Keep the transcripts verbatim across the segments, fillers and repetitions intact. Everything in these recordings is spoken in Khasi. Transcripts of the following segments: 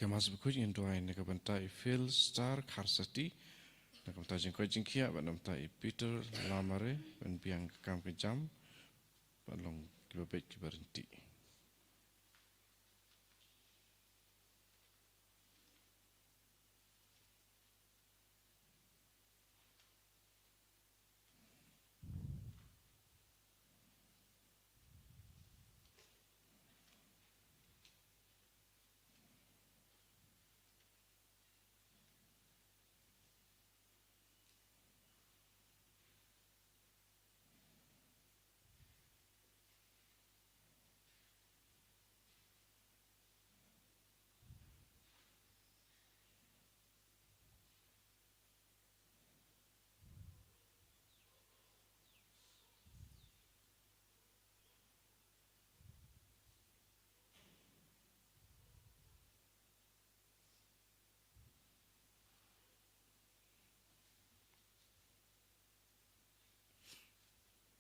Mass bakhuid ngin duwai na ka bynta i Phil Star Kharsati, na ka bynta jingkoit jingkhiah, bad na ka bynta i Peter Lamare, ban biang ka kam ka jam, ban long kiba beit kiba ryntih.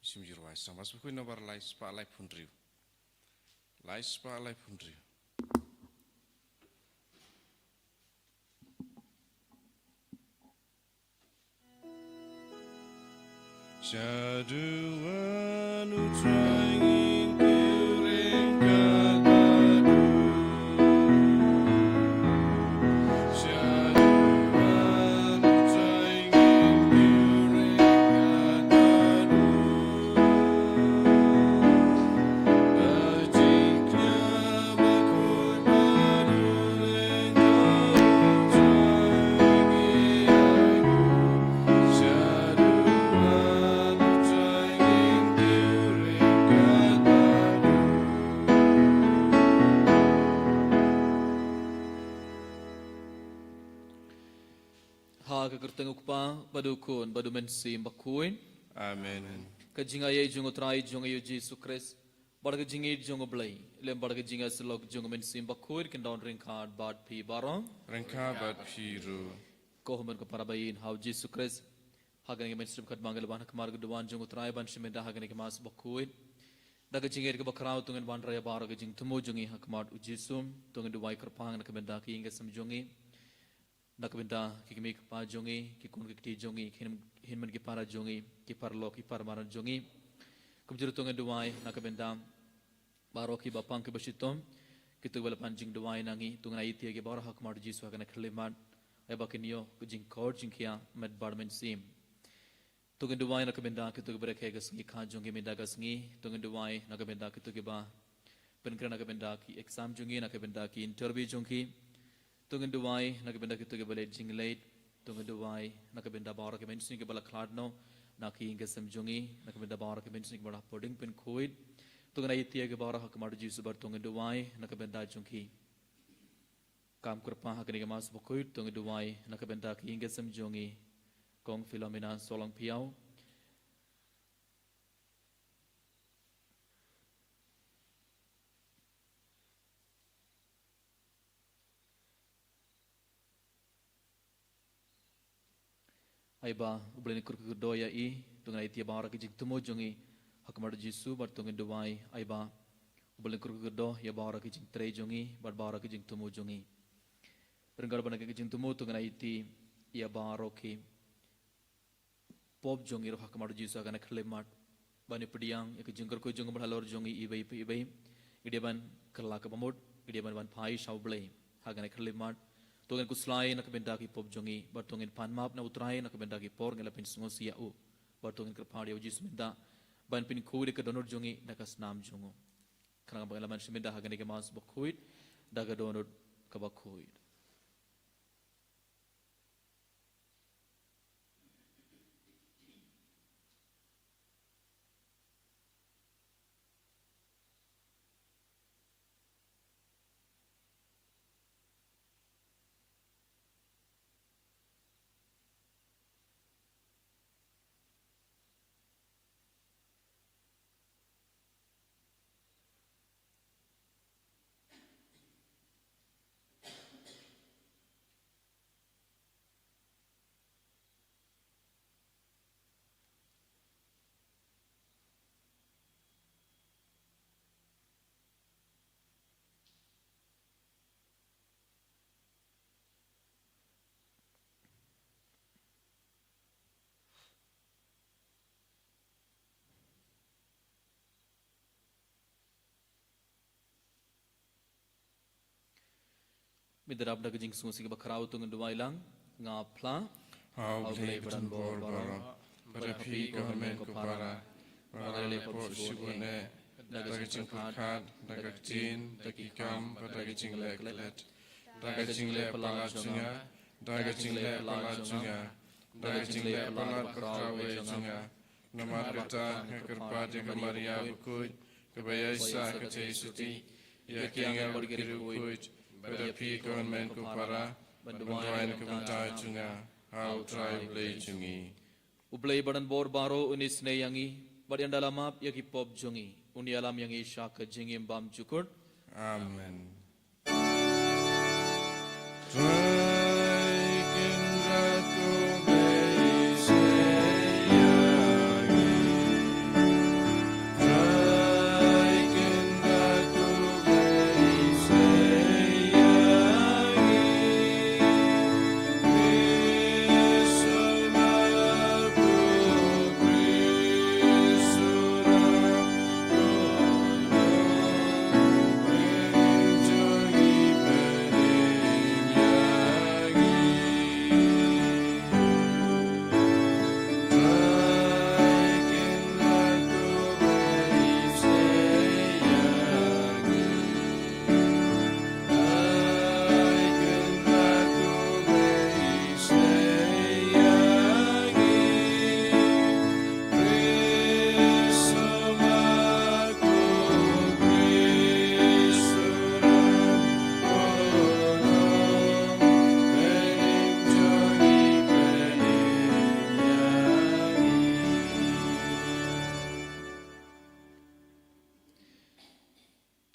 Shim jingruwai sa Mass bakhuid nambar lai spah laiphew hynriew. Lai spah laiphew hynriew. Shaduan u Trai ngin kyrkhu ryngkat bad u. Shaduan u Trai ngin kyrkhu ryngkat bad u. Ba jingkñia bakhuid bad u ryngkat u Trai ngi ïa u. Ha ka kyrteng u Kpa, bad u Khun, bad u Mynsiem Bakhuid. Amen. Ka jingaiei jong u Trai jong ngi u Jisu Khrist, bad ka jingïeit jong u Blei, lem bad ka jingïasyllok jong u Mynsiem Bakhuid, kin don ryngkat bad phi baroh. Ryngkat bad phi ruh. Ko hynmen ko para ba ïeit ha u Jisu Khrist. Ha kane ka mynstep katba ngi la wan ha khmat ka duwan jong u Trai ban shim bynta ha kane ka Mass bakhuid, da ka jingïeit kaba khraw to ngin wanrah ïa baroh ka jingthmu jong ngi ha khmat u Jisu. To ngin duwai kyrpang na ka bynta ki ïing ki sem jong ngi, na ka bynta ki kmie ki kpa jong ngi, ki khun ki kti jong ngi, ki hyn-, hynmen ki para jong ngi, ki paralok ki paramadan jong ngi. Kumjuh ruh to ngin duwai na ka bynta baroh kiba pang kiba shitom, kito kiba la pan jingduwai na ngi, to ngin aiti ïa ki baroh ha khmat u Jisu ha kane ka khyllipmat, ïa ba kin ïoh ka jingkoit jingkhiah met bad mynsiem. To ngin duwai na ka bynta kito kiba rakhe ka sngi kha jong ki mynta ka sngi, to ngin duwai na ka bynta kito kiba pynkhreh na ka bynta ki exam jong ki, na ka bynta ki interview jong ki. To ngin duwai na ka bynta kito kiba leit jingleit. To ngin duwai na ka bynta baroh ki mynsiem kiba la khlad noh na ki ïing ki sem jong ngi, na ka bynta baroh ki mynsiem kiba la poi dieng pynkhuid. To ngin aiti ïa ki baroh ha khmat u Jisu bad to ngin duwai na ka bynta jong ki. Kam kyrpang ha kane ka Mass bakhuid, to ngin duwai na ka bynta ki ïing ki sem jong ngi. Kong Philomena Sohlangphiaw. Ai ba u Blei un kyrkhu kyrdoh ïa i, to ngin aiti ïa baroh ki jingthmu jong ngi ha khmat u Jisu, bad to ngin duwai, ai ba u Blei un kyrkhu kyrdoh ïa baroh ki jingtrei jong ngi bad baroh ki jingthmu jong ngi. Ryngkat bad kine ki jingthmu to ngin aiti ïa baroh ki pop jong ngi ruh ha khmat u Jisu ha kane ka khyllipmat. Ban ïa pdiang ïa ka jingkyrkhu jong u bad halor jong ngi iwei pa iwei. Ngi dei ban kylla kaba mut, ngi dei ban wan phai sha u Blei ha kane ka khyllipmat. To ngin khuslai na ka bynta ki pop jong ngi, bad to ngin pan map na u Trai na ka bynta ki por ngi la pynsngewsih ïa u. Bad to ngin kyrpad ïa u Jisu mynta ban pynkhuid ïa ka dohnud jong ngi da ka snam jong u. Khnang ba ngin lah ban shim bynta ha kane ka Mass bakhuid da ka dohnud kaba khuid. Mynta da ka jingsngewsih kaba khraw to ngin duwai lang. Nga phla ha U Blei ba donbor baroh, bad ha phi ko hynmen ko para, ba nga la leh pop shibun eh, da ka jingpyrkhat, da ka ktien, da ki kam, bad da ka jingleh klet, da ka jingleh palat jong nga, da ka jingleh palat jong nga, da ka jingleh palat bakhraw eh jong nga. Namar kata nga kyrpad ïa ka Maria bakhuid, kaba ïaisah ka jingsuti, ïa ki angel bad ki riewkhuid, bad ïa phi ko hynmen ko para, ban duwai na ka bynta jong nga ha U Trai U Blei jong ngi. U Blei ba donbor baroh un isynei ïa ngi, bad un ïada la map ïa ki pop jong ngi, un ïalam ïa ngi sha ka jingim bymjukut. Amen.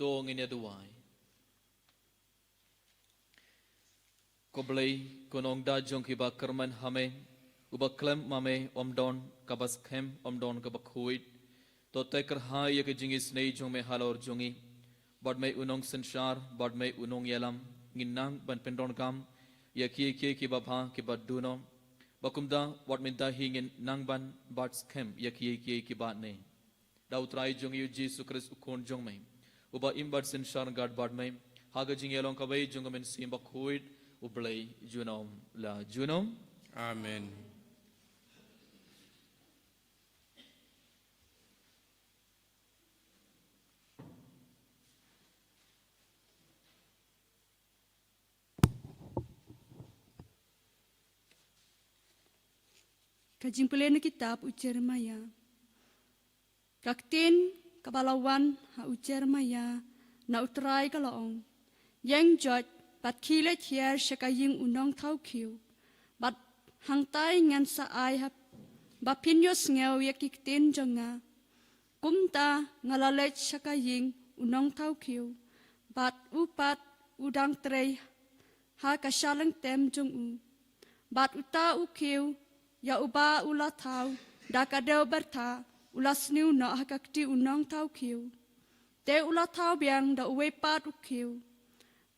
To ngin ïa duwai. Ko Blei, ko nongda jong kiba kyrmen ha me, uba khlem ma me ym don kaba skhem, ym don kaba khuid. To te kyrhai ïa ka jingisynei jong me halor jong ngi. Bad me u nongsynshar, bad me u nongïalam, ngin nang ban pyndonkam ïa kiei kiei kiba bha kiba duno. Ba kumta, wat mynta hi ngin nang ban bat skhem ïa kiei kiei kiba ne. Da U Trai jong ngi U Jisu Khrist U Khun jong me, uba im bad synshar ryngkat bad me ha ka jingïalong kawei jong ka Mynsiem Bakhuid, U Blei junom la junom. Amen. Ka jingpule na kitab u Jeremaïah. Ka ktien kaba la wan ha u Jeremaïah na U Trai ka la ong: Ïeng joit bad khie leit hiar sha ka ïing u nongthaw khiew, bad hangtai ngan sa ai ha ba phin ïohsngew ïa ki ktien jong nga. Kumta nga la leit sha ka ïing u nongthaw khiew, bad u pat u dang trei ha ka shaleng tem jong u. Bad uta u khiew, ïa uba u la thaw da ka dew byrtha, u la sniew noh ha ka kti u nongthaw khiew. Te u la thaw biang da uwei pat u khiew,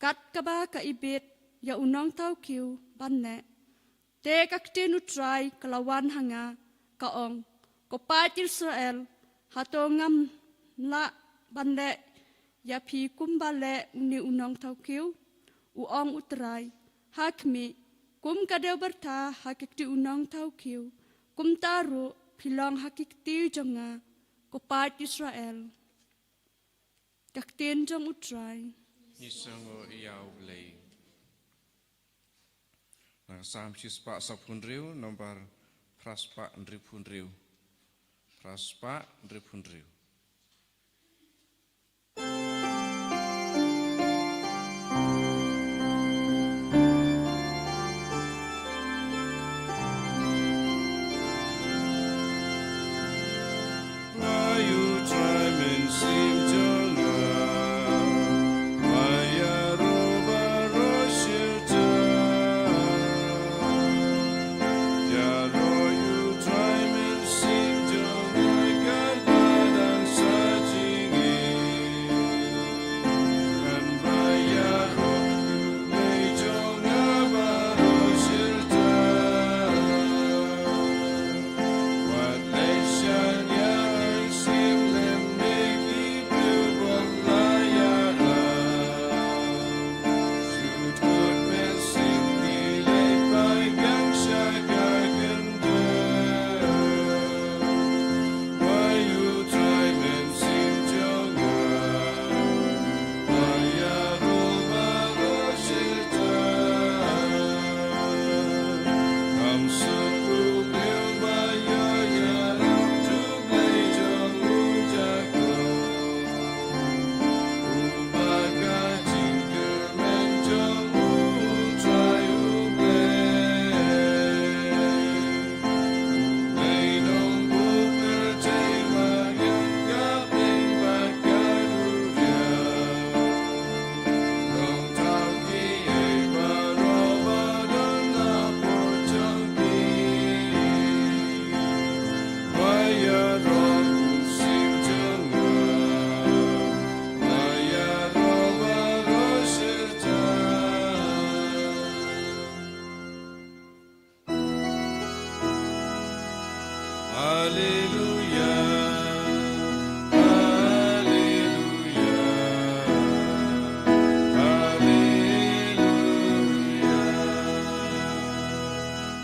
kat kaba ka ibit ïa u nongthaw khiew ban leh. Te ka ktien U Trai ka la wan ha nga, ka ong: Ko paid Israel, hato ngam lah ban leh ïa phi kumba leh une u nongthaw khiew? U ong U Trai: Ha khmih, kum ka dew byrtha ha ka kti u nongthaw khiew, kumta ruh phi long ha ki kti jong nga, ko paid Israel. Ka ktien jong U Trai. Ngi sngewnguh ïa U Blei. Na Salm shispah saphew hynriew, nombar phraspah hynriewphew hynriew. Phraspah hynriewphew hynriew. Haleluya, haleluya, haleluya.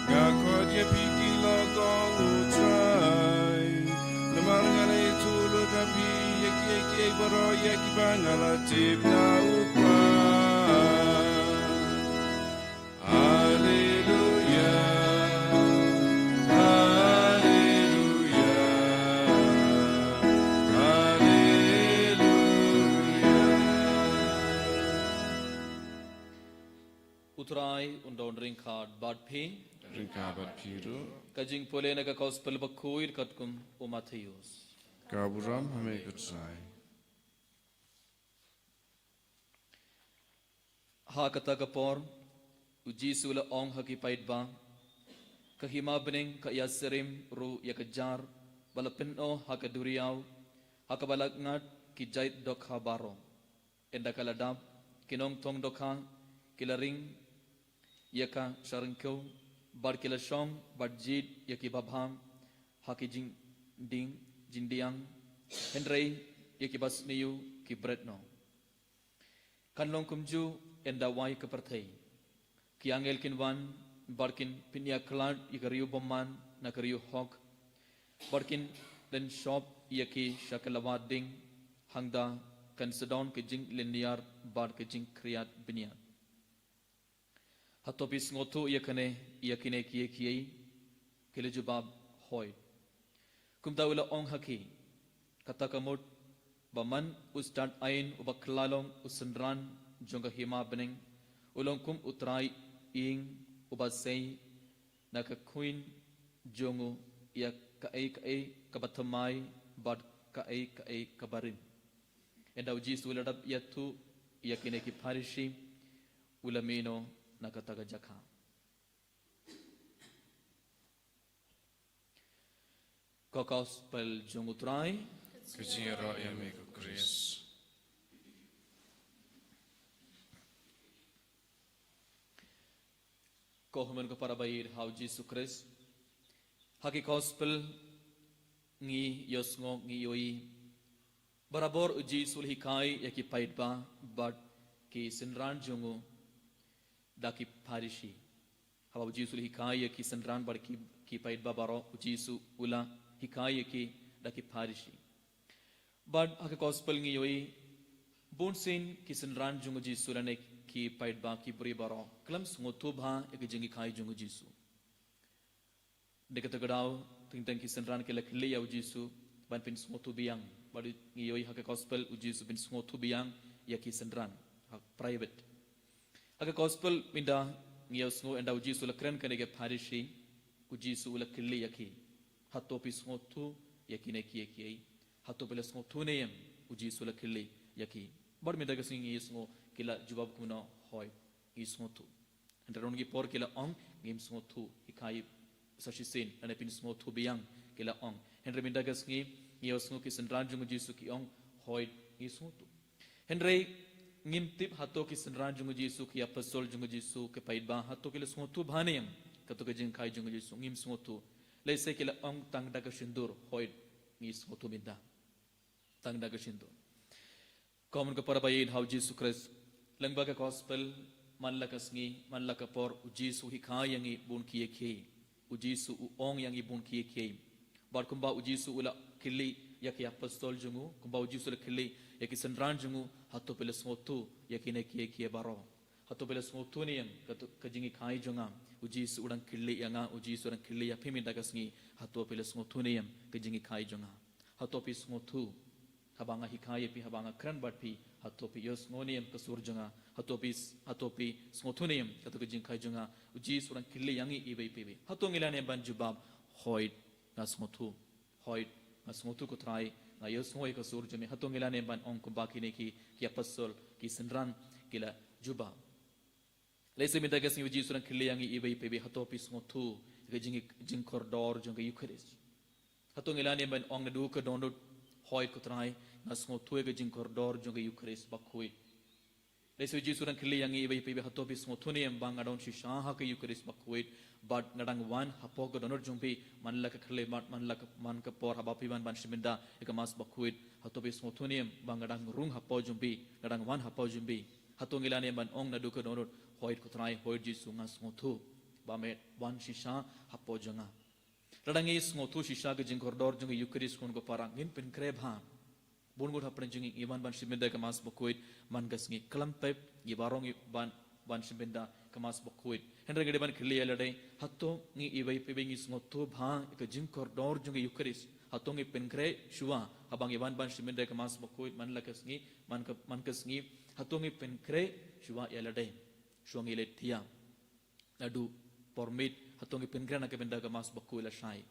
Nga khot ïa phi ki lok, ong U Trai, namar ngan ïathuh lut ha phi ïa kiei kiei baroh ïa kiba nga la tip na U Kpa. Haleluya, haleluya, haleluya. U Trai un don ryngkat bad phi. Ryngkat bad phi ruh. Ka jingpule na ka Gospel bakhuid katkum u Mathaios. Ka burom ha me, ko Trai. Ha kata ka por, U Jisu u la ong ha ki paidbah, ka hima bneng ka ïasyriem ruh ïa ka jar ba la pynnoh ha ka duriaw, ha kaba la ngat ki jait dohkha baroh. Ynda ka la dap, ki nongthong dohkha ki la ring ïa ka sha ryngkew, bad ki la shong bad jied ïa ki babha ha ki jingding, jingdiang, hynrei ïa ki basniew ki bret noh. Kan long kumjuh ynda wai ka pyrthei. Ki angel kin wan bad kin pynïakhlad ïa ka riew bymman na ka riew hok, bad kin dynshop ïa ki sha ka lawar ding, hangta kan sa don ka jinglynñiar bad ka jingkhriat bniat. Hato phi sngewthuh ïa kane, ïa kine kiei kiei? Ki la jubab, hoid. Kumta u la ong ha ki, kata ka mut ba man u stad ain uba khla long u synran jong ka hima bneng, u long kum u trai ïing uba sei na ka khuin jong u ïa kaei kaei kaba thymmai bad kaei kaei kaba rim. Ynda U Jisu u la dep ïathuh ïa kine ki Pharisi, u la mih noh na kata ka jaka. Ka Gospel jong U Trai. Ka jingïaroh ïa me, ko Khrist. Ko hynmen ko para ba ïeit ha U Jisu Khrist. Ha ki Gospel ngi ïohsngew, ngi ïohi, barabor U Jisu u la hikai ïa ki paidbah bad ki synran jong u da ki Pharisi. Haba U Jisu u la hikai ïa ki synran bad ki, ki paidbah baroh, U Jisu u la hikai ïa ki da ki Pharisi. Bad ha ka Gospel ngi ïohi, bunsien ki synran jong U Jisu lane ki paidbah, ki briew baroh, khlem sngewthuh bha ïa ka jinghikai jong U Jisu. Dei kata ka daw, teng teng ki synran ki la kylli ïa U Jisu ban pynsngewthuh biang. Bad ngi ïohi ha ka Gospel U Jisu u pynsngewthuh biang ïa ki synran ha private. Ha ka Gospel mynta ngi ïohsngew ynda U Jisu u la kren kane ki Pharisi, U Jisu u la kylli ïa ki, hato phi sngewthuh ïa kine kiei kiei? Hato phi la sngewthuh ne em? U Jisu u la kylli ïa ki. Bad mynta ka sngi ngi ïohsngew ki la jubab kumno? Hoid, ngi sngewthuh. Hynrei ruh ki por ki la ong, ngim sngewthuh, hikai sa shisien, lane pynsngewthuh biang, ki la ong. Hynrei mynta ka sngi ngi ïohsngew ki synran jong U Jisu ki ong, hoid, ngi sngewthuh. Hynrei ngim tip hato ki synran jong U Jisu, ki apostol jong U Jisu, ki paidbah, hato ki la sngewthuh bha ne em kato ka jinghikai jong U Jisu? Ngim sngewthuh. Lehse ki la ong tang da ka shyntur, hoid, ngi sngewthuh mynta. Tang da ka shyntur. Ko hynmen ko para ba ïeit ha U Jisu Khrist, lyngba ka Gospel, man la ka sngi, man la ka por, U Jisu u hikai ïa ngi bun kiei kiei. U Jisu u ong ïa ngi bun kiei kiei. Bad kumba U Jisu u la kylli ïa ki apostol jong u, kumba U Jisu u la kylli ïa ki synran jong u, hato phi la sngewthuh ïa kine kiei kiei baroh? Hato phi la sngewthuh ne em kato ka jinghikai jong nga? U Jisu u dang kylli ïa nga, U Jisu u dang kylli ïa phi mynta ka sngi, hato phi la sngewthuh ne em ka jinghikai jong nga? Hato phi sngewthuh haba nga hikai ïa phi, haba nga kren bad phi, hato phi ïohsngew ne em ka sur jong nga? Hato phi, hato phi sngewthuh ne em kato ka jinghikai jong nga? U Jisu u dang kylli ïa ngi iwei pa iwei. Hato ngi lah ne em ban jubab, hoid, nga sngewthuh. Hoid, nga sngewthuh ko Trai, nga ïohsngew ïa ka sur jong me. Hato ngi lah ne em ban ong kumba kine ki, ki apostol, ki synran, ki la jubab? Lehse mynta ka sngi U Jisu u dang kylli ïa ngi iwei pa iwei, hato phi sngewthuh ïa ka jing, jingkordor jong ka Eukharist? Hato ngi lah ne em ban ong naduh ka dohnud, hoid ko Trai, nga sngewthuh ïa ka jingkordor jong ka Eukharist bakhuid. Lehse u Jisu u dang kylli ïa ngi iwei pa iwei, hato phi sngewthuh ne em ba nga don shisha ha ka Ïukharist bakhuid, bad nga dang wan hapoh ka dohnud jong phi man la ka khlieh mat, man la ka, man ka por haba phi wan ban shim bynta ïa ka Mass bakhuid. Hato phi sngewthuh ne em ba nga dang rung hapoh jong phi, nga dang wan hapoh jong phi. Hato ngi lah ne em ban ong naduh ka dohnud, Hoid ko Trai, hoid Jisu, nga sngewthuh ba me wan shisha hapoh jong nga. Lada ngi sngewthuh shisha ka jingkordor jong ka Ïukharist, khun ko para, ngin pynkhreh bha. Bun ngut hapdeng jong ngi ngi wan ban shim bynta ïa ka Mass bakhuid man ka sngi, khlem pep ngi baroh ngi wan ban shim bynta ïa ka Mass bakhuid. Hynrei ngi dei ban kylli ïa lade, hato ngi iwei pa iwei ngi sngewthuh bha ïa ka jingkordor jong ka Ïukharist? Hato ngi pynkhreh shuwa haba ngi wan ban shim bynta ïa ka Mass bakhuid man la ka sngi, man ka, man ka sngi? Hato ngi pynkhreh shuwa ïa lade shuwa ngi leit thiah? Naduh por miet, hato ngi pynkhreh na ka bynta ka Mass bakhuid lashai?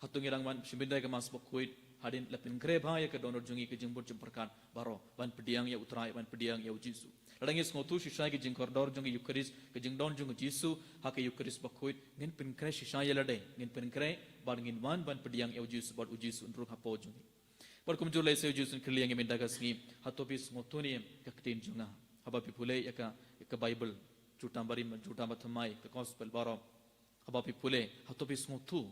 Hato ngi dang wan shim bynta ïa ka Mass bakhuid hadien la pynkhreh bha ïa ka dohnud jong ngi, ka jingbud jingpyrkhat baroh, ban pdiang ïa u Trai, ban pdiang ïa u Jisu? Lada ngi sngewthuh shisha ïa ka jingkordor jong ka Ïukharist, ka jingdon jong u Jisu ha ka Ïukharist bakhuid, ngin pynkhreh shisha ïa lade, ngin pynkhreh bad ngin wan ban pdiang ïa u Jisu bad u Jisu un rung hapoh jong ngi. Bad kumjuh lehse u Jisu un kylli ïa ngi mynta ka sngi, hato phi sngewthuh ne em ka ktien jong nga? Haba phi pule ïa ka, ïa ka Baibl, jutang barim, jutang bathymmai, ka Gospel baroh, haba phi pule, hato phi sngewthuh?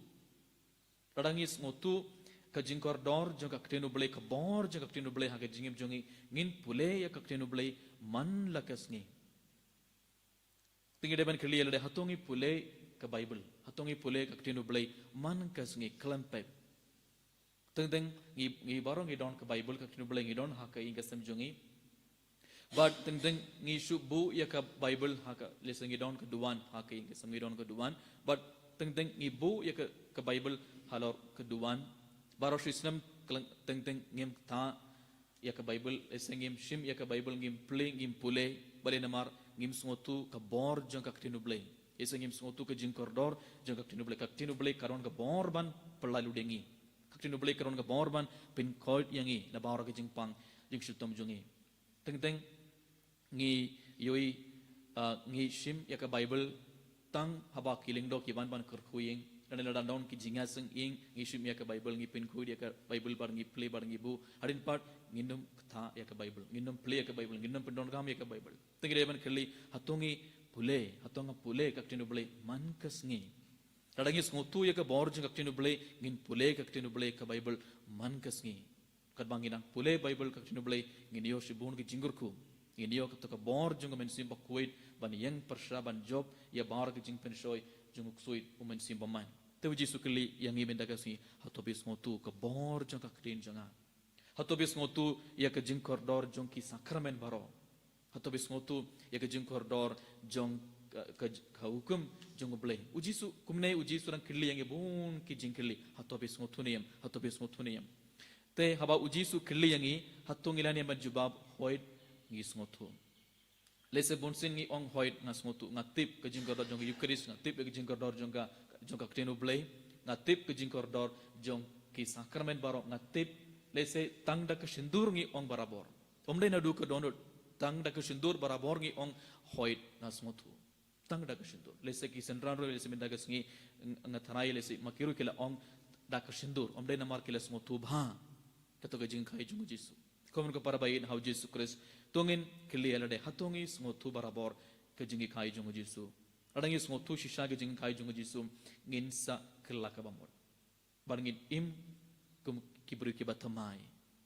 Lada ngi sngewthuh ka jingkordor jong ka ktien U Blei, ka bor jong ka ktien U Blei ha ka jingim jong ngi, ngin pule ïa ka ktien U Blei man la ka sngi. Te ngi dei ban kylli ïa lade, hato ngi pule ka Baibl? Hato ngi pule ka ktien U Blei man ka sngi, khlem pep? Teng teng ngi, ngi baroh ngi don ka Baibl, ka ktien U Blei ngi don ha ka ïing ka sem jong ngi. Bad teng teng ngi shu buh ïa ka Baibl ha ka, lehse ngi don ka duwan ha ka ïing ka sem, ngi don ka duwan. Bad teng teng ngi buh ïa ka, ka Baibl halor ka duwan. Baroh shi snem khlem, teng teng ngim ktah ïa ka Baibl, lehse ngim shim ïa ka Baibl, ngim plie, ngim pule, balei? Namar ngim sngewthuh ka bor jong ka ktien U Blei. Lehse ngim sngewthuh ka jingkordor jong ka ktien U Blei. Ka ktien U Blei ka don ka bor ban pyllait lade ïa ngi. Ka ktien U Blei ka don ka bor ban pynkhuid ïa ngi na baroh ka jingpang jingshitom jong ngi. Teng teng ngi ïohi, ah, ngi shim ïa ka Baibl tang haba ki lyngdoh ki wan ban kyrkhu ïing. Lane lada don ki jingïaseng ïing, ngi shim ïa ka Baibl, ngi pynkhuid ïa ka Baibl bad ngi plie bad ngi buh. Hadien pat ngin ym ktah ïa ka Baibl, ngin ym plie ïa ka Baibl, ngin ym pyndonkam ïa ka Baibl. Te ngi dei ban kylli, hato ngi pule, hato nga pule ka ktien U Blei man ka sngi? Lada ngi sngewthuh ïa ka bor jong ka ktien U Blei, ngin pule ka ktien U Blei, ka Baibl, man ka sngi. Katba ngi nang pule Baibl, ka ktien U Blei, ngin ïoh shibun ki jingkyrkhu. Ngin ïoh kato ka bor jong ka Mynsiem Bakhuid ban ïeng pyrshah, ban jop ïa baroh ki jingpynshoi jong u ksuid u Mynsiem Bymman. Te u Jisu u kylli ïa ngi mynta ka sngi, hato phi sngewthuh ka bor jong ka ktien jong nga? Hato phi sngewthuh ïa ka jingkordor jong ki sakramen baroh? Hato phi sngewthuh ïa ka jingkordor jong ka, ka, ka hukum jong U Blei? U Jisu, kumne u Jisu u dang kylli ïa ngi bun ki jingkylli, hato phi sngewthuh ne em, hato phi sngewthuh ne em? Te haba u Jisu u kylli ïa ngi, hato ngi lah ne em ban jubab, hoid, ngi sngewthuh? Lehse bunsien ngi ong, hoid, nga sngewthuh, nga tip ka jingkordor jong ka Ïukharist, nga tip ka jingkordor jong ka, jong ka ktien U Blei, nga tip ka jingkordor jong ki sakramen baroh, nga tip. Lehse tang da ka shyndur ngi ong barabor. Ym dei naduh ka dohnud, tang da ka shyndur barabor ngi ong, hoid, nga sngewthuh. Tang da ka shyndur. Lehse ki synran ruh, lehse mynta ka sngi, ng-, nga tharai lehse ma ki ruh ki la ong da ka shyndur. Ym dei namar ki la sngewthuh bha kato ka jinghikai jong u Jisu. Kumno ka para ba ïeit ha u Jisu Khrist? To ngin kylli ïa lade, hato ngi sngewthuh barabor ka jinghikai jong u Jisu? Lada ngi sngewthuh shisha ka jinghikai jong u Jisu, ngin sa kylla kaba mut. Bad ngin im kum ki briew kiba thymmai.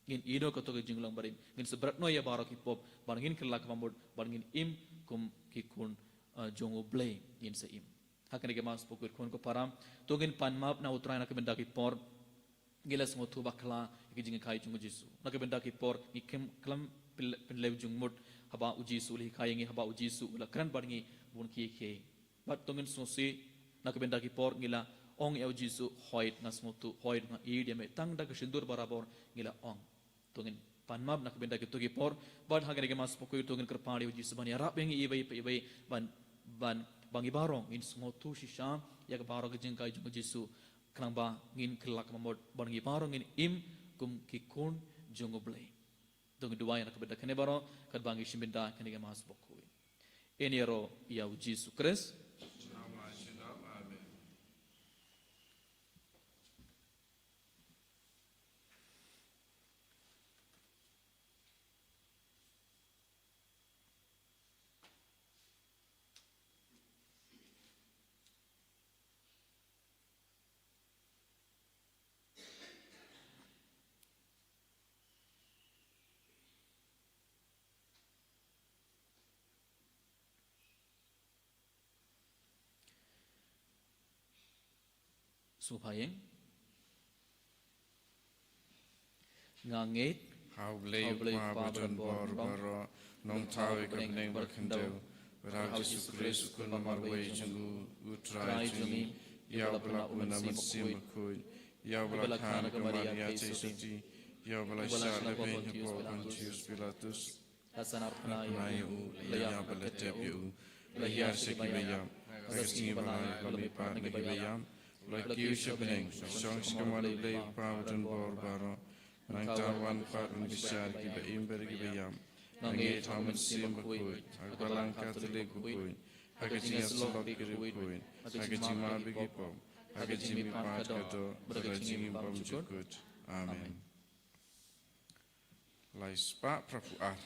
Ngin ïehnoh kato ka jinglong barim. Ngin sa bret noh ïa baroh ki pop. Bad ngin kylla kaba mut. Bad ngin im kum ki khun, eh, jong U Blei. Ngin sa im. Ha kane ka Mass bakhuid, khun ko para, to ngin pan map na u Trai na ka bynta ki por ngi la sngewthuh bakla ïa ka jinghikai jong u Jisu. Na ka bynta ki por ngi khlem, khlem pyn-, pynlew jingmut haba u Jisu u la hikai ïa ngi, haba u Jisu u la kren bad ngi bun kiei kiei. Bad to ngin sngewsih, na ka bynta ki por ngi la ong ïa u Jisu, hoid nga sngewthuh, hoid nga ïeit ïa me, tang da ka shyndur barabor ngi la ong. To ngin pan map na ka bynta kito ki por, bad ha kane ka Mass bakhuid to ngin kyrpad ïa u Jisu ban ïarap ïa ngi iwei pa iwei, ban, ban, ba ngi baroh ngin sngewthuh shisha ïa ka baroh ka jinghikai jong u Jisu, khnang ba ngin kylla kaba mut, bad ngi baroh ngin im kum ki khun jong U Blei. To ngin duwai na ka bynta kane baroh, katba ngi shim bynta kane ka Mass bakhuid. Yn ïaroh ïa u Jisu Khrist. Amen. Upayeng. Nga ngeit ha U Blei, ha U Blei Kpa Badonbor baroh, nongthaw ïa ka bneng bad ka khyndew. Bad ha U Jisu Khrist U Khun marwei jong U, U Trai jong ngi, ïa uba la pynlong na U Mynsiem Bakhuid, ïa uba la kha na ka Maria theisotti, ïa uba la shah lyngba u Pontius Pilatus. La sahnarphna ïa U, la ïap bad la tep ïa U, la hiar sha kiba ïap, ha ka sngi ba lai la mihpat na kiba ïap, la kiew sha bneng, la shong sha kamon U Blei Kpa Badonbor baroh. Nangta wan pat ban bishar ïa kiba im bad kiba ïap. Nga ngeit ha U Mynsiem Bakhuid, ha ka Balang Katholik bakhuid, ha ka jingïasyllok ki riewkhuid, ha ka jingmap ïa ki pop, ha ka jingmihpat ka doh bad ha ka jingim bymjukut. Amen. Lai spah phra phew ar.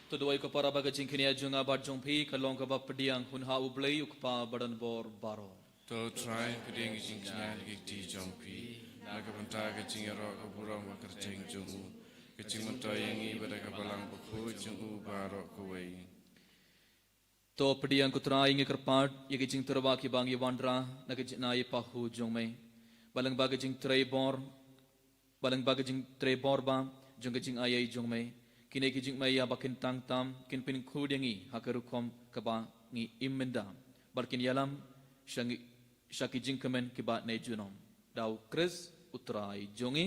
To duwai ko para ba ka jingkñia jong nga bad jong phi ka long kaba pdiang hun ha U Blei U Kpa Badonbor baroh. To Trai, pdiang ka jingkñia ha ki kti jong phi na ka bynta ka jingïaroh ka burom ka kyrteng jong U, ka jingmyntoi ïa ngi bad ka Balang Bakhuid jong U baroh kawei. To pdiang ko Trai. Ngi kyrpad ïa ki jingtyrwa kiba ngi wanrah na ka jingaiei pahu jong Me, ba lyngba ka jingtrei bor, ba lyngba ka jingtrei bor ba jong ka jingaiei jong Me, kine ki jingmaïa ba kin tang tam kin pynkhuid ïa ngi ha ka rukom kaba ngi im mynta, bad kin ïalam sha ngi, sha ki jingkmen kiba ne junom. Da U Khrist U Trai jong ngi.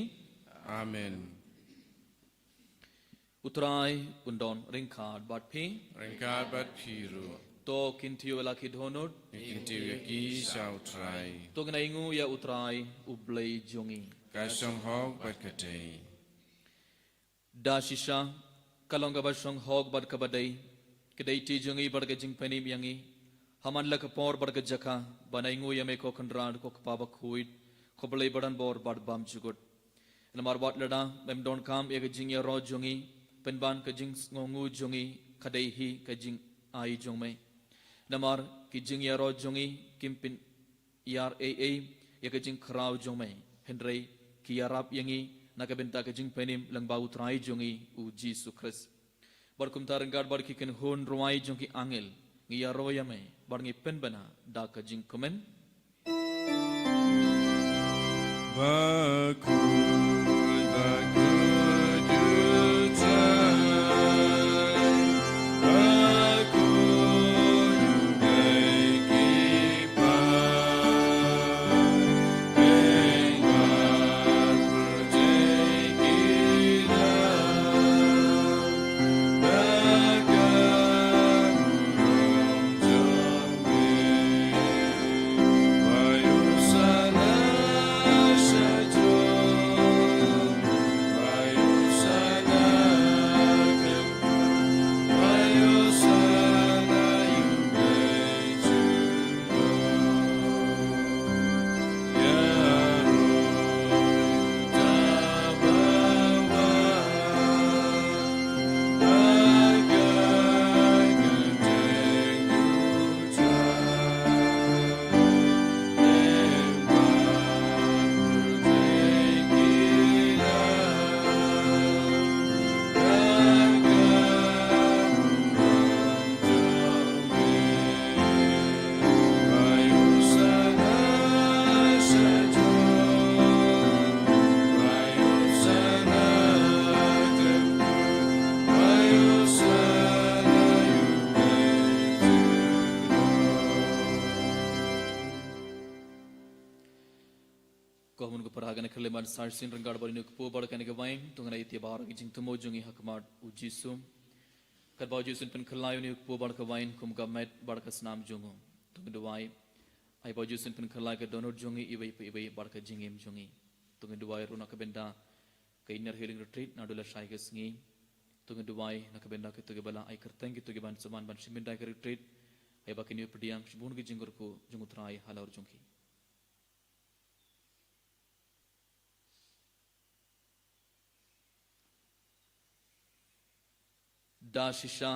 Amen. U Trai un don ryngkat bad phi. Ryngkat bad phi ruh. To kyntiew ïa la ki dohnud. Ngi kyntiew ïa ki sha U Trai. To ngin ainguh ïa U Trai U Blei jong ngi. Ka shong hok bad ka dei. Da shisha ka long kaba shong hok bad kaba dei, ka dei kti jong ngi bad ka jingpynim ïa ngi ha man la ka por bad ka jaka ban ainguh ïa Me ko Kynrad, ko Kpa Bakhuid, ko Blei Badonbor bad bymjukut. Namar wat lada Mem donkam ïa ka jingïaroh jong ngi, pynban ka jingsngewnguh jong ngi ka dei hi ka jingai jong Me. Namar ki jingïaroh jong ngi kim pynïar ei ei ïa ka jingkhraw jong Me, hynrei ki ïarap ïa ngi na ka bynta ka jingpynim lyngba U Trai jong ngi U Jisu Khrist. Bad kumta ryngkat bad ki kynhun rwai jong ki angel ngi ïaroh ïa Me bad ngi pynbna da ka jingkmen. Bakhuid, bakhuid U Trai, bakhuid U Blei ki paidbah. Ban sar sien ryngkat bad une u kpu bad kane ka wain, to ngin ai ïa baroh ki jingthmu jong ngi ha khmat u Jisu. Katba u Jisu un pynkhlaiñ une u kpu bad ka wain kum ka met bad ka snam jong u, to ngin duwai. Ai ba u Jisu un pynkhlaiñ ka dohnud jong ngi iwei pa iwei bad ka jingim jong ngi. To ngin duwai ruh na ka bynta ka Inner Healing Retreat naduh lashai ka sngi. To ngin duwai na ka bynta kito kiba la ai kyrteng, kito kiban sa wan ban shim bynta ïa ka retreat. Ai ba kin ïoh pdiang shibun ki jingkyrkhu jong u Trai halor jong ki. Da shisha,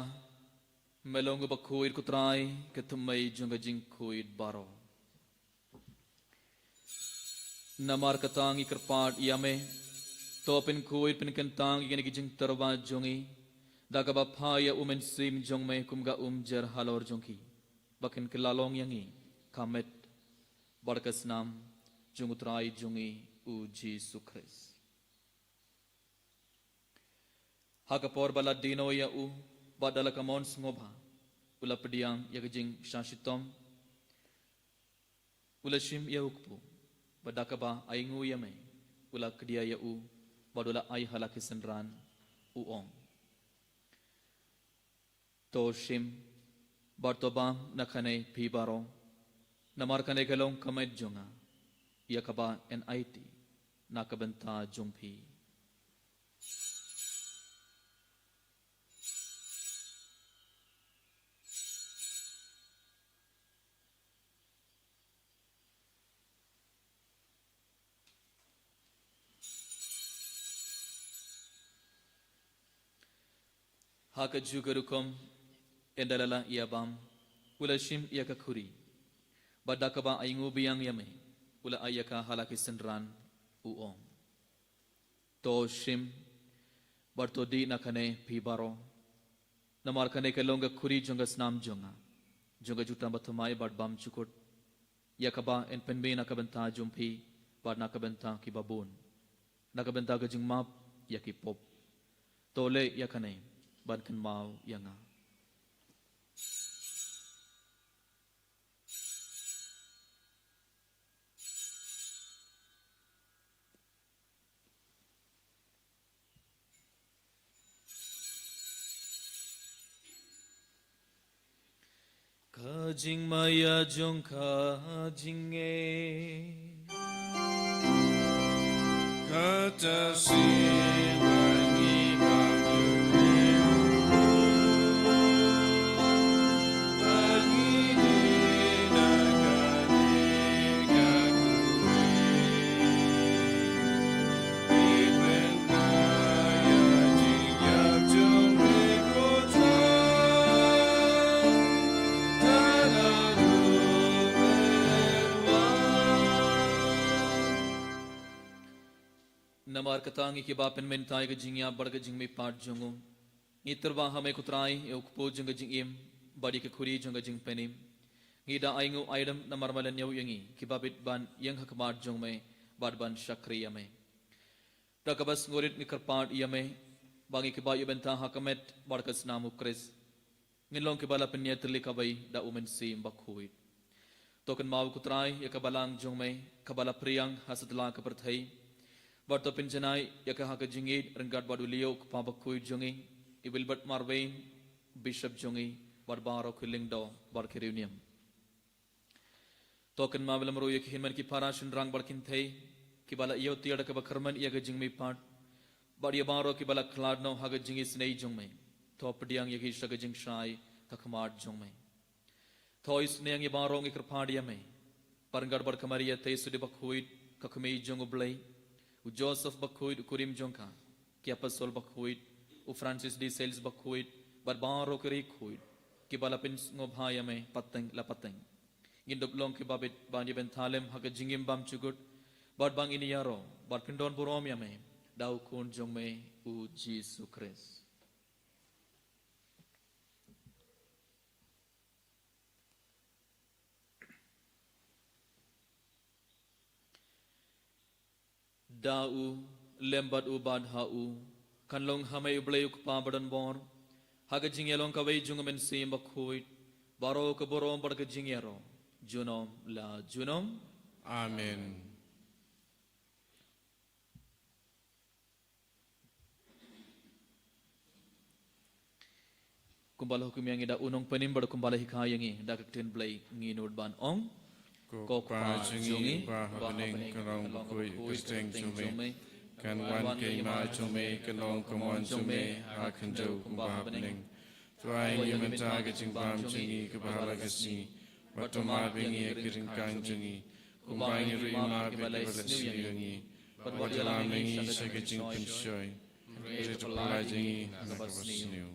me long uba khuid ko Trai, ka thymmei jong ka jingkhuid baroh. Namar kata ngi kyrpad ïa me, to pynkhuid pynkyntang ïa kine ki jingtyrwa jong ngi da kaba phah ïa u Mynsiem jong me kum ka umjer halor jong ki, ba kin kylla long ïa ngi ka met bad ka snam jong u Trai jong ngi u Jisu Khrist. Ha ka por ba la die noh ïa u, bad da la ka mon sngewbha, u la pdiang ïa ka jingshah shitom, u la shim ïa u kpu, bad da kaba ainguh ïa me, u la kdia ïa u, bad u la ai ha la ki synran, u ong: To shim, bad to bam na kane phi baroh, namar kane ka long ka met jong nga, ïa kaba yn aiti na ka bynta jong phi. Ha kajuh ka rukom, ynda la lah ïa bam, u la shim ïa ka khuri, bad da kaba ainguh biang ïa me, u la ai ïa ka ha la ki synran, u ong: To shim, bad to dih na kane phi baroh, namar kane ka long ka khuri jong ka snam jong nga, jong ka jutang bathymmai bad bymjukut, ïa kaba yn pynmih na ka bynta jong phi, bad na ka bynta kiba bun, na ka bynta ka jingmap ïa ki pop. To leh ïa kane ban kynmaw ïa nga. Ka jingmaïa jong ka jingngeit. Kata shi ba ngi ba Namar kata ngi kiba pynmynta ïa ka jingïap bad ka jingmihpat jong u, ngi tyrwa ha me ko Trai, ïa u kpu jong ka jingim bad ïa ka khuri jong ka jingpynim. Ngi da ainguh aidem namar me la ñiew ïa ngi kiba bit ban ïeng ha khmat jong me bad ban shakri ïa me. Da kaba sngewrit ngi kyrpad ïa me ba ngi kiba ïoh bynta ha ka met bad ka snam u Khrist, ngin long kiba la pynïatylli kawei da u Mynsiem Bakhuid. To kynmaw ko Trai ïa ka balang jong me kaba la phriang ha satlak ka pyrthei, bad to pynjanai ïa ka ha ka jingïeit ryngkat bad u Leo u kpa bakhuid jong ngi, i Wilbert Marwein, Bishop jong ngi, bad baroh ki lyngdoh bad ki riewniam. To kynmaw lem ruh ïa ki hynmen ki para shynrang bad kynthei kiba la ïoh tiar da kaba kyrmen ïa ka jingmihpat, bad ïa baroh kiba la khlad noh ha ka jingisynei jong me. To pdiang ïa ki sha ka jingshai ka khmat jong me. To isynei ïa baroh ngi kyrpad ïa me, ryngkat bad ka Maria Theisotti Bakhuid, ka Kmie jong u Blei, u Joseph Bakhuid u kurim jong ka, ki Apostol Bakhuid, u Francis de Sales Bakhuid, bad baroh ki riewkhuid kiba la pynsngewbha ïa me pateng la pateng. Ngin dup long kiba bit ban ïa bynta lem ha ka jingim bymjukut, bad ba ngin ïaroh bad pyndonburom ïa me da u Khun jong me u Jisu Khrist. Da u, lem bad u bad ha u, kan long ha me u Blei u Kpa badonbor, ha ka jingïalong kawei jong u Mynsiem Bakhuid, baroh ka burom bad ka jingïaroh junom la junom. Amen. Kumba la hukum ïa ngi da u Nongpynim bad kumba la hikai ïa ngi da ka ktien Blei, ngi nud ban ong: Ko Kpa jong ngi ba ha bneng, ka long bakhuid ka kyrteng jong me, kan wan ka hima jong me, kan long ka mon jong me ha khyndew kumba ha bneng. To ai ïa ngi mynta ka jingbam jong ngi kaba ha la ka sngi, bad to map ïa ngi ïa ki ryngkang jong ngi, kumba ngi ruh ngi map ïa kiba la sniew ïa ngi, bad wat ïalam ïa ngi sha ka jingpynshoi, hynrei to pyllait ïa ngi na kaba sniew.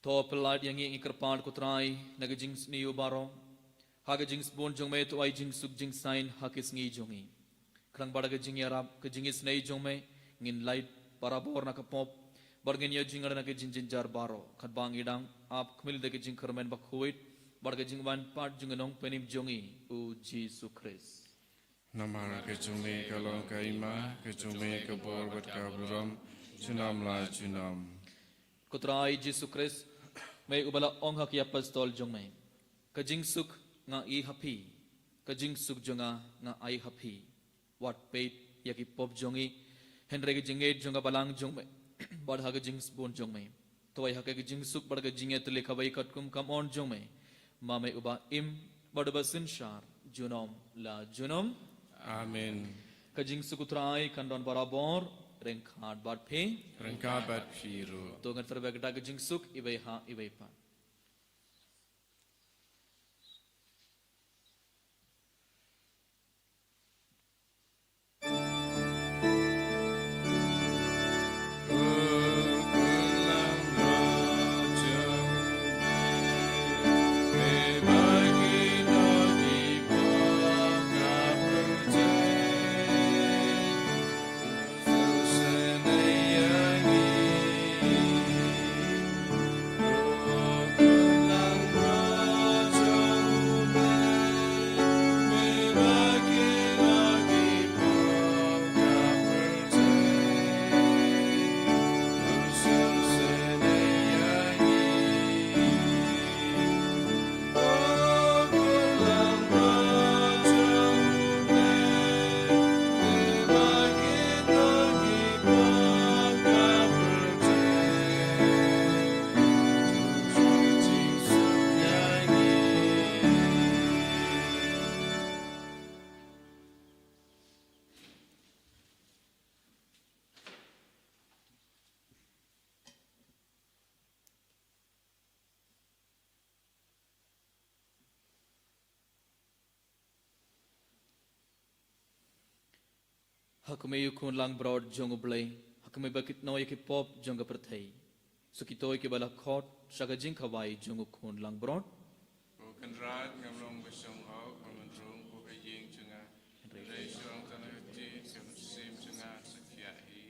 To pyllait ïa ngi, ngi kyrpad ko Trai, na ka jingsniew baroh. Ha ka jingsbun jong me to ai jingsuk jingsaiñ ha ki sngi jong ngi. Khnang ba da ka jingïarap, ka jingisynei jong me, ngin lait barabor na ka pop, bad ngin ïoh jingïarap na ka jingjynjar baroh, katba ngi dang ap khmih da ka jingkyrmen bakhuid bad ka jingwan pat jong u Nongpynim jong ngi, u Jisu Khrist. Namar ka jong me ka long ka hima, ka jong me ka bor bad ka burom, junom la junom. Ko Trai Jisu Khrist, me uba la ong ha ki apostol jong me: Ka jingsuk nga ai ha phi, ka jingsuk jong nga nga ai ha phi. Wat peit ïa ki pop jong ngi, hynrei ka jingngeit jong ka balang jong me, bad ha ka jingsbun jong me to ai ha ka jingsuk bad ka jingïatylli kawei katkum ka mon jong me, ma me uba im bad uba synshar junom la junom. Amen. Ka jingsuk u Trai kan don barabor ryngkat bad phi. Ryngkat bad phi ruh. To ngin pyrshang da ka jingsuk iwei ha iwei pat. Ha khmih, U Khun langbrot jong U Blei, ha khmih ba kit noh ïa ki pop jong ka pyrthei. Suk ito kiba la khot sha ka jingkhawai jong U Khun langbrot. Ko Kynrad, ngam long ba shong hok, ba men rung ko ha ïing jong nga, hynrei shong tang ha ka ktien, ka mynsiem jong nga sa thiah hi.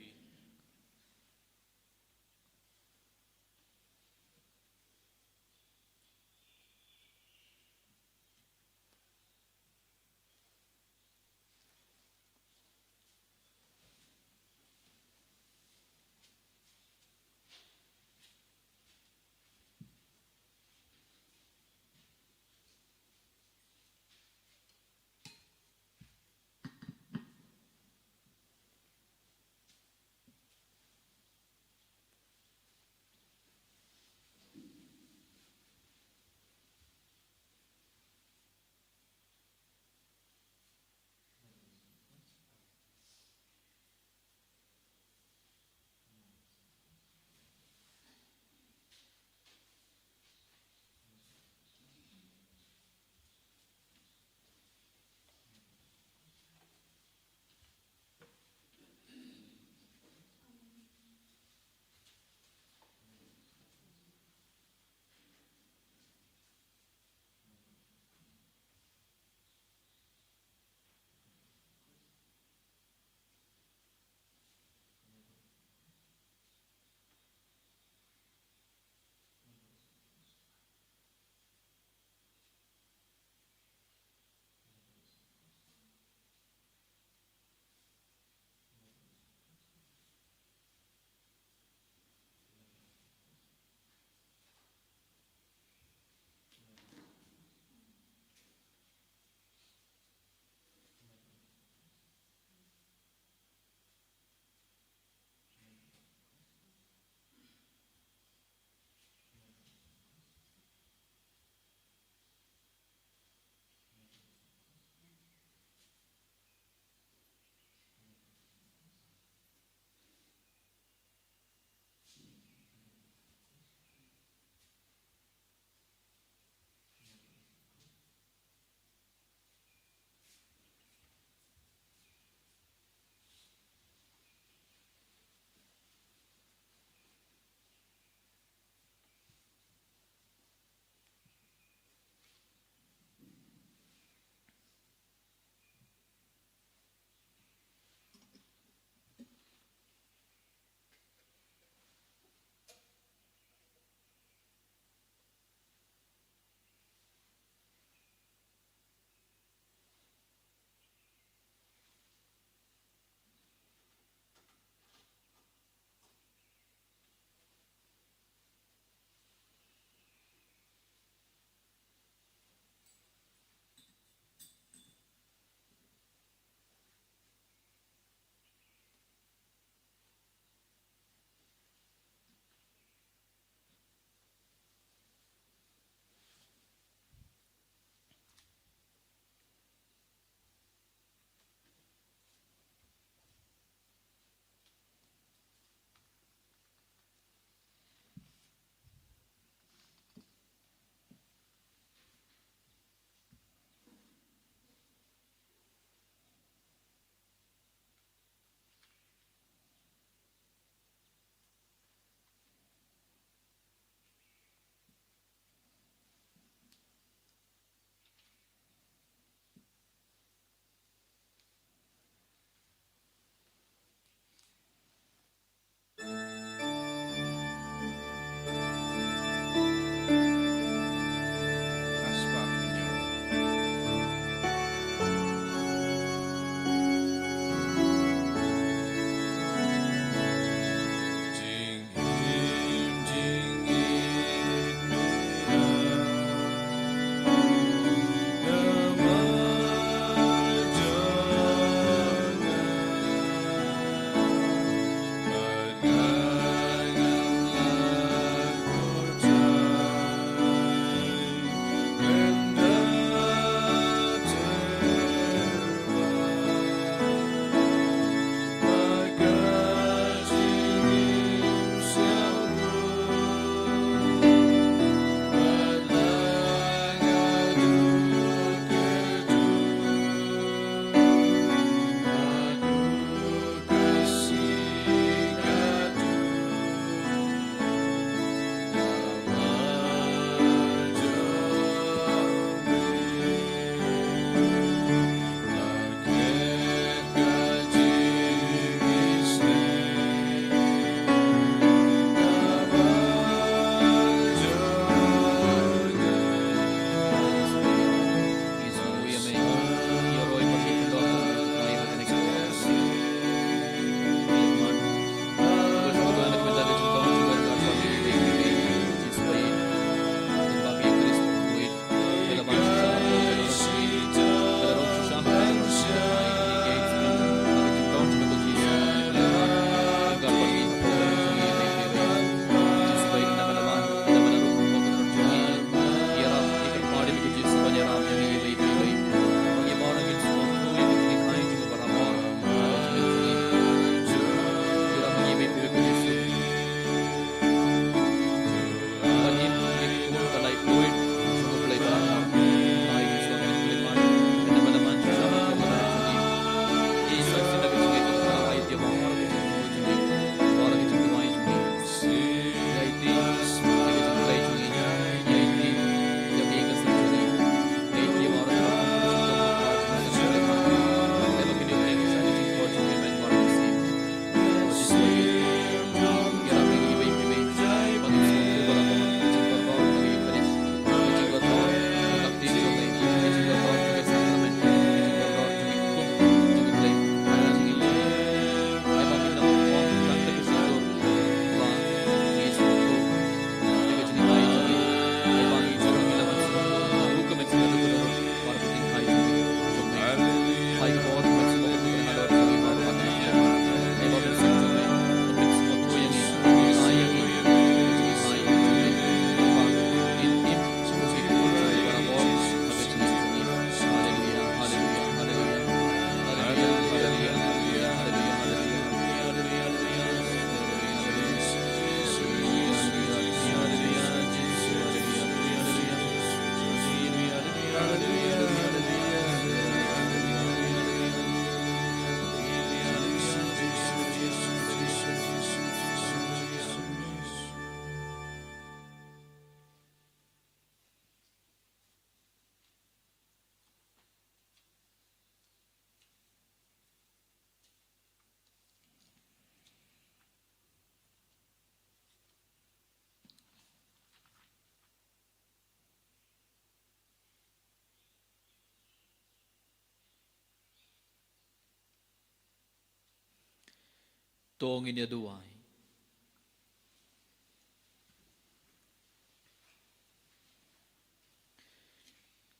To ngin ïa duwai.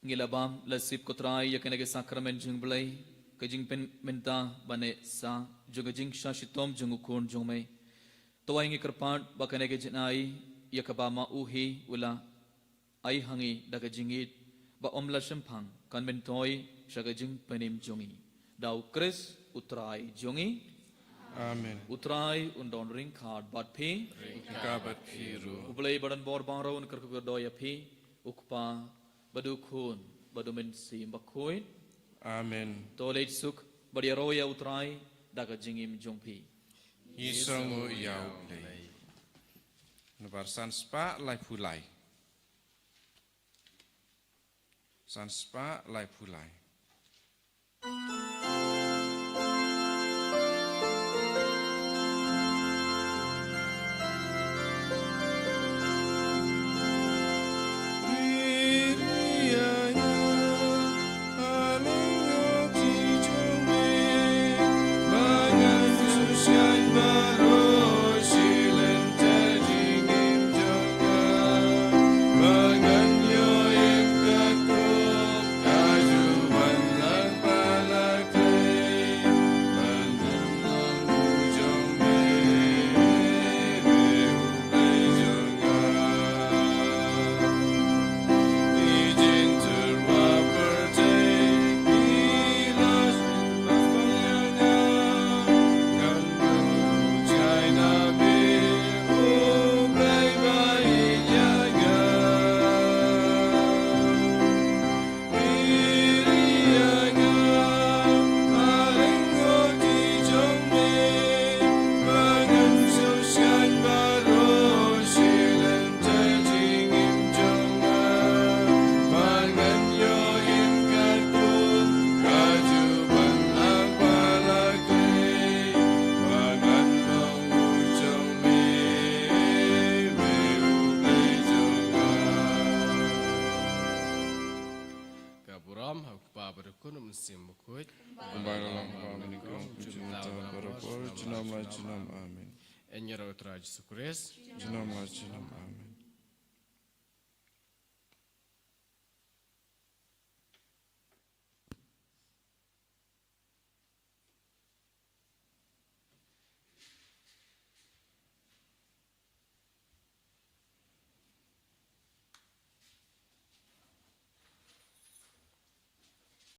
Ngi la bam la sip ko Trai ïa kane ka sakramen jong U Blei, ka jingpynmynta bad ne sa jong ka jingshah shitom jong u Khun jong me. To ai ngi kyrpad ba kane ka jingai ïa kaba ma u hi u la ai ha ngi da ka jingïeit ba ym la shemphang kan myntoi sha ka jingpynim jong ngi. Da u Khrist u Trai jong ngi. Amen. U Trai un don ryngkat bad phi. Ryngkat bad phi ruh. U Blei ba don bor baroh un kyrkhu kyrdoh ïa phi, u Kpa bad u Khun bad u Mynsiem Bakhuid. Amen. To leit suk bad ïaroh ïa u Trai da ka jingim jong phi. Ngi sngewnguh ïa u Blei. Nambar san spah laiphew lai. San spah laiphew lai. Ka burom ha u Kpa bad u Khun bad u Mynsiem Bakhuid. Kumba la long ha kaba nyngkong, kumjuh mynta, barabor, junom la junom. Amen. Ïaroh ïa u Trai Jisu Khrist. Junom la junom. Amen.